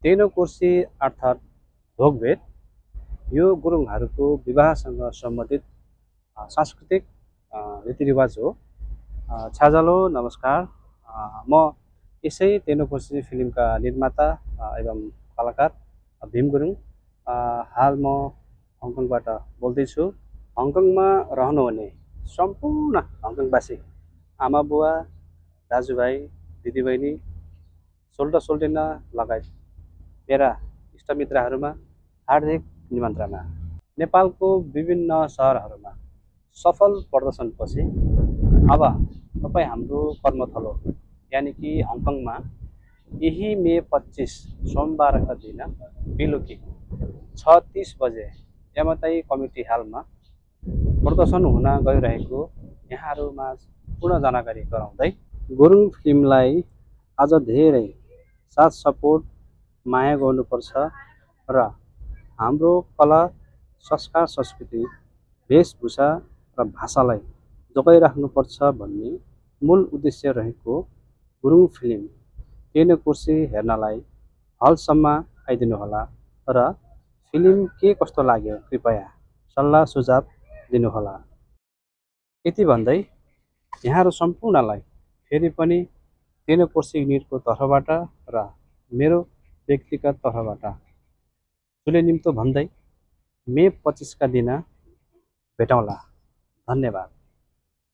तेनो कुर्सी अर्थात् ढोगभेट यो गुरुङहरूको विवाहसँग सम्बन्धित सांस्कृतिक रीतिरिवाज हो। छाजालो नमस्कार। म यसै तेनो कुर्सी फिल्मका निर्माता एवं कलाकार भीम गुरुङ। हाल म हङकङबाट बोल्दैछु। हङकङमा रहनुहुने सम्पूर्ण हङकङवासी आमा बुवा दाजुभाइ दिदीबहिनी सोल्टा सोल्टिना लगायत मेरा इष्टमित्रहरूमा हार्दिक निमन्त्रणा। नेपालको विभिन्न सहरहरूमा सफल प्रदर्शनपछि अब तपाईँ हाम्रो कर्मथलो यानि कि हङकङमा यही मे 25 सोमबारका दिन बेलुकी 6:30 बजे यामाताई कमिटी हलमा प्रदर्शन हुन गइरहेको यहाँहरूमाझ पूर्ण जानकारी गराउँदै गुरुङ फिल्मलाई अझ धेरै साथ सपोर्ट माया गर्नुपर्छ र हाम्रो कला संस्कार संस्कृति वेशभूषा र भाषालाई जोगाइराख्नुपर्छ भन्ने मूल उद्देश्य रहेको गुरुङ फिल्म तेनो कुर्सी हेर्नलाई हलसम्म आइदिनुहोला र फिल्म के कस्तो लाग्यो कृपया सल्लाह सुझाव दिनुहोला। यति भन्दै यहाँहरू सम्पूर्णलाई फेरि पनि तेनो कोर्सी युनिटको तर्फबाट र मेरो व्यक्तिगत तर्फबाट ठुलो निम्तो भन्दै मे 25 का दिन भेटौँला। धन्यवाद।